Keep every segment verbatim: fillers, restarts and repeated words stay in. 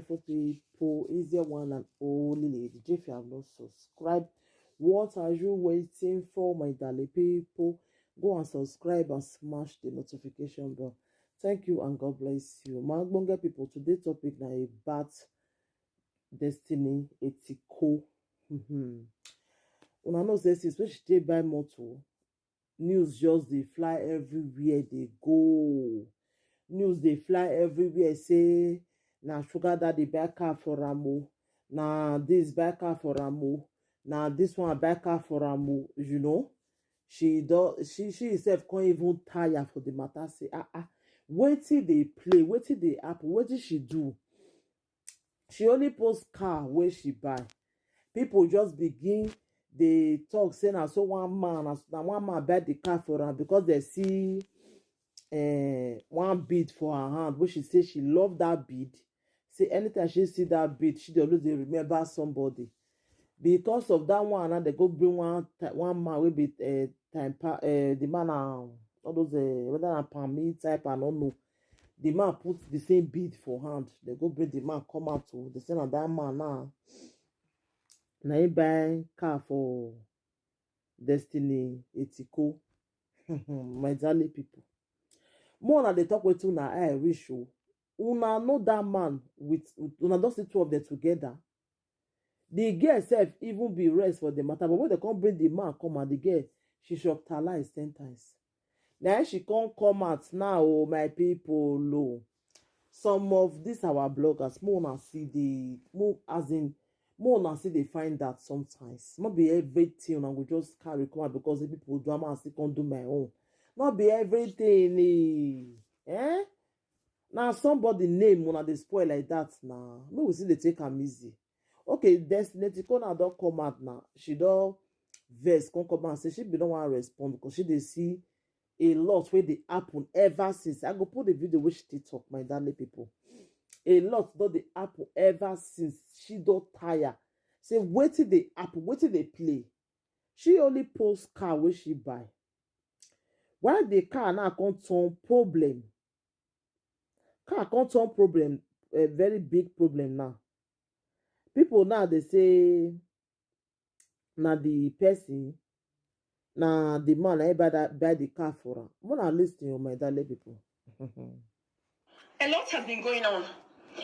Beautiful people, is there one and only lady. If you have not subscribed, what are you waiting for, my darling people? Go and subscribe and smash the notification bell. Thank you and God bless you. My Gbonga people, today topic na about Destiny Etiko. Una know say since when she take buy motor, news just dey fly everywhere dey go. News dey fly everywhere say na sugar daddy buy car for am o, na this buy car for am o, na this one buy car for am o. You know, she don she she herself come even tire for the matter, say ah ah, wetin dey play, wetin dey happen, wetin she do? She only post car wey she buy. People just begin dey talk say na so one man, na one man buy the car for am because they see uh, one bead for her hand, which she say she love that bead. Say anytime she see that bead, she dey always dey remember somebody. Because of that one, now they go bring one one man wey be uh, time pa uh, the man na all those uh, whether na palmy type, I no know. The man put the same bead for hand. They go bring the man come out to the same and that man now. Na he buy car for Destiny Etiko. My darling people, more na dey talk wetin una eye reach o. Una know that man with una don see two of them together. The girl sef even be rest for the matter, but when they come bring the man come and the girl, she shocked her lies ten times. Now she can't come out now, oh my people, low. Some of these our bloggers, more na see the more as in more na see they find that sometimes. Not be everything I will just carry come out because the people do am and still can't do my own. Not be everything, eh? Eh? Now somebody name una dey spoil like that now. Me we see they take am easy. Okay, Destiny Etiko now don come out now. She don vex come come out say she be no wan respond because she dey see a lot wey dey happen ever since. I go put the video wey she take talk, my darling people. A lot don dey happen ever since. She don tire. Say wetin dey happen, wetin dey play. She only post car wey she buy. Why the car now come turn problem? Car come turn problem, a very big problem now. People now dey say na the person, na the man na him buy that buy the car for am. Una listen o, my darling people. A lot has been going on.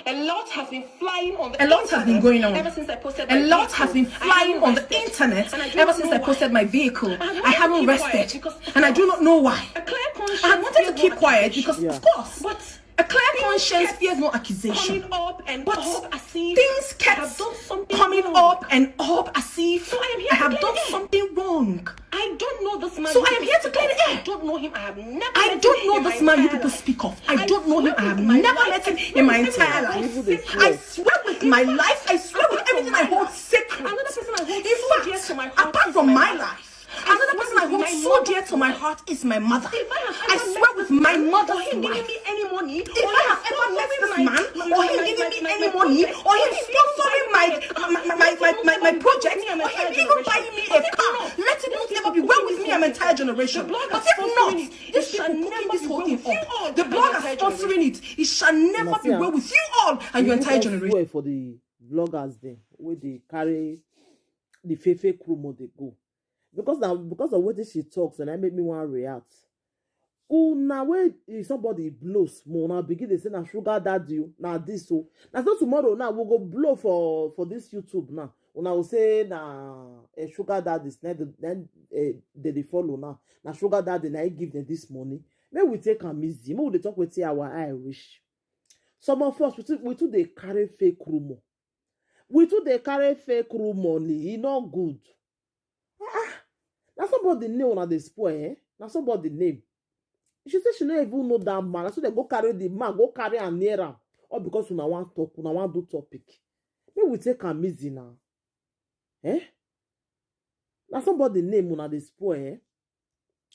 A lot has been flying on the A lot has been internet going on. Ever since I posted A my lot has vehicle. Been I flying haven't on the rested. Internet And I do ever not since know I why. Posted my vehicle. I had I wanted haven't to keep quiet rested. Because A clear I had conscience wanted to fears keep no quiet accusation. Because, Yeah. Of course, But a clear things conscience kept fears no accusation. Coming up and But up as if things I kept have done something coming wrong. Up and up as if So I am here I to have clear done the air. Something wrong. I don't know this man. So I am here to clear the air. I don't know him. I have never I met don't him know in this my man you entire people life. Speak of. I I don't know swear him. I with have my never life, met him I in my swear with entire life. Everything I hold I swear with my life. I swear with everything I hold sacred. Another person I hold In so fact, dear to my heart apart is from my my mother. Life, I Another swear person I with hold my so mother. Dear to my heart is my mother. If I have I ever swear met with this my man, mother's or him life. Giving me any money, If or I him have ever met sponsoring this my, man, my, or him my, giving my, me my, any my, money, my, or him or him sponsoring my, my, my, my, my, my, my, my project, me and my or him entire even generation. Buying me a But if car, not, let it not never be well with me and my entire generation. The blood But that's if sponsoring not, it, it these shall people never cooking this be whole well thing with you up, all the and your blog entire that's sponsoring generation. It, it shall never Una be see well am? With you all and She your even entire come generation. Swear for the bloggers dem wey dey carry the fake fake rumor dey go. Because na because of wetin she talk, so na make me wan react. Una wey if somebody blow small, una begin dey say na sugar daddy o, na this o. Na so tomorrow now we go blow for for this YouTube now. Una go say na eh, sugar daddies na dem na, eh, dem dey follow now. Na sugar daddy na him give them this money. Make we take am easy. Make we dey talk wetin our eye reach. Some of us we too, we too dey carry fake rumor. We too dey carry fake rumor. E no good. Ah, ah. Na somebody name una dey spoil, eh? Na somebody name. She say she no even know that man. Na so they go carry the man, go carry am near am. All because una wan talk, una wan do topic. Make we take am easy now. Eh? Na somebody name una dey spoil, eh?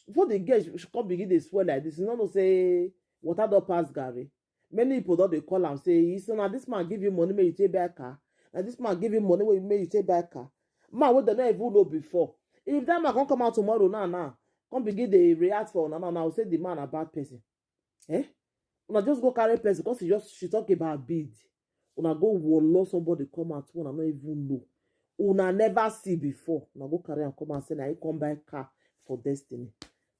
Before the girl she, she come begin dey spoil like this, you no know say water don pass garri. Many people don dey call am say, "You say na this man give you money make you take buy car? Na this man give you money wey make you take buy car?" Man wey dem no even know before. If that man come come out tomorrow now, now, come begin dey react for una now, now say the man na bad person. Eh? Una just go carry person because she just she talk about bead. Una go wallow somebody come out wey una no even know. Una never see before. Una go carry am come out say na him come buy car for Destiny.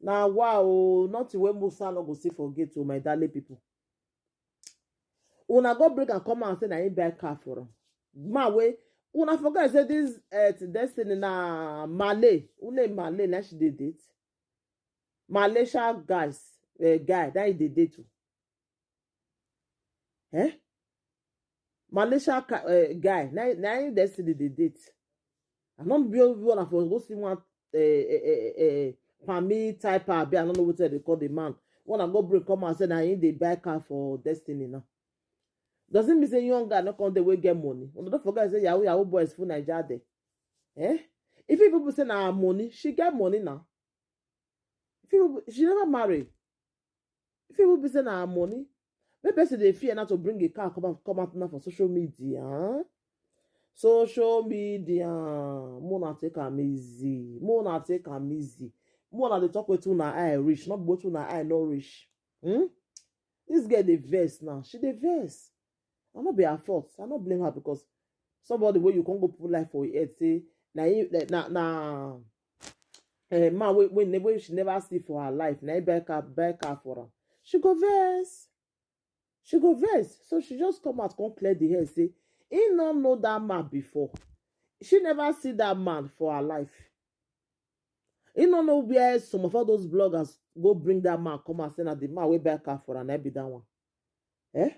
Na wow, nothing wey Musa no go see for gate o, my darling people. Una go bring am come out say na him buy car for am. Man wey una forget say this, eh, Destiny na Malay. Who name Malay na she dey date? Malaysia guys, eh, guy, that he dey date o. Eh? Malaysia ca-, eh, guy, na, na him Destiny dey date. I no be only one for go see one, eh, eh, eh, eh, Pami type abi, I no know wetin dem dey call the man. When I go bring come out say na him dey buy car for Destiny now. Does it mean say young guy no come dey wey get money? Una don forget say yahoo yahoo boys full Naija there. Eh? If people be say na her money, she get money now. If people, she never marry. If people be say na her money, maybe person dey fear not to bring a car come out, come out now for social media. Huh? Social media, mona take am easy. Mona take am easy. Mona dey talk wetin una eye reach, not wetin una eye no reach. Hmm? This girl dey vex now. She dey vex. I no be her fault. I no blame her because somebody wey you come go put life for your head say na him, na, na, eh, man wey, wey, ne-, wey she never see for her life, na him buy car, buy car for her. She go vex. She go vex. So she just come out, come clear the air, say he no know that man before. She never see that man for her life. He no know where some of all those bloggers go bring that man come and say na the man wey buy car for her, na be that one. Eh?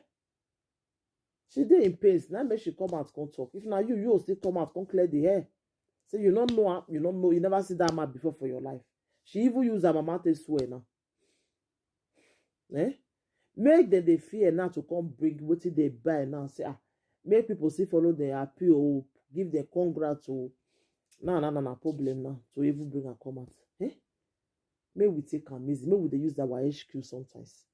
She dey in pain. Now make she come out, come talk. If na you, you still come out, come clear the air. Say you no know am, you no know, you never see that man before for your life. She even use her mama to swear now. Eh? Make dem dey fear now to come bring wetin they buy now. Say, ah, make people still follow them appeal, oh, give them congrats, oh. Now, now, now, na problem now to even bring her come out. Eh? Make we take am easy. Make we dey use our H Q sometimes.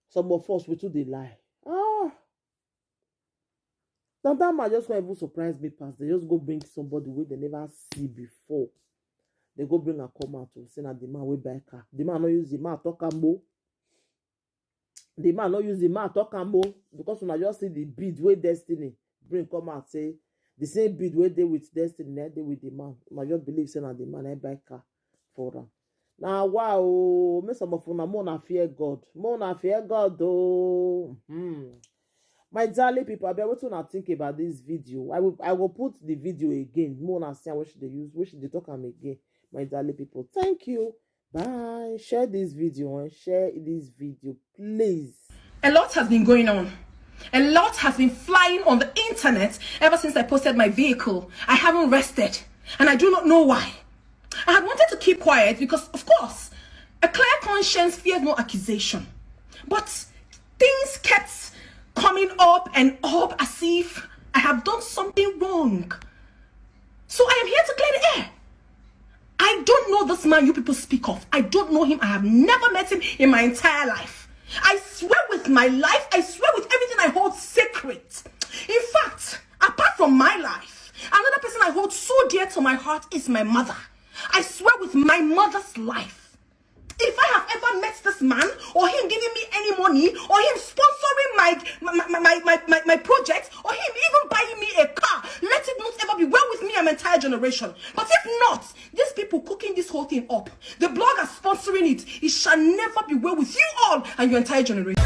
Some of us, we too dey lie. Ah! Now that man just come even surprise me pass. They just go bring somebody wey they never see before. They go bring her come out to say na the man wey buy car. The man no use the man talk am o. The man no use the man talk am o, because una just see the bid wey Destiny bring come out say the same bid wey dey with Destiny na dey with the man. Una just believe say na the man na buy car for am. Na wa o, make some of una, more na fear God. More na fear God o. Hmm. My darling people, abeg, wetin una think about this video? I will, I will put the video again. More na see what she dey use, what she dey talk am again. My darling people, thank you. Bye. Share this video and share this video, please. A lot has been going on. A lot has been flying on the internet ever since I posted my vehicle. I haven't rested, and I do not know why. I had wanted to keep quiet because, of course, a clear conscience fears no accusation. But things kept coming up and up as if I have done something wrong. So I am here to clear the air. I don't know this man you people speak of. I don't know him. I have never met him in my entire life. I swear with my life, I swear with everything I hold sacred. In fact, apart from my life, another person I hold so dear to my heart is my mother. I swear with my mother's life. If I have ever met this man, or him giving me any money, or him sponsoring my my my my, my, my, my project, or him even buying me a car, let it not ever be well with me and my entire generation. But if not, these people cooking this whole thing up, the bloggers sponsoring it, it shall never be well with you all and your entire generation.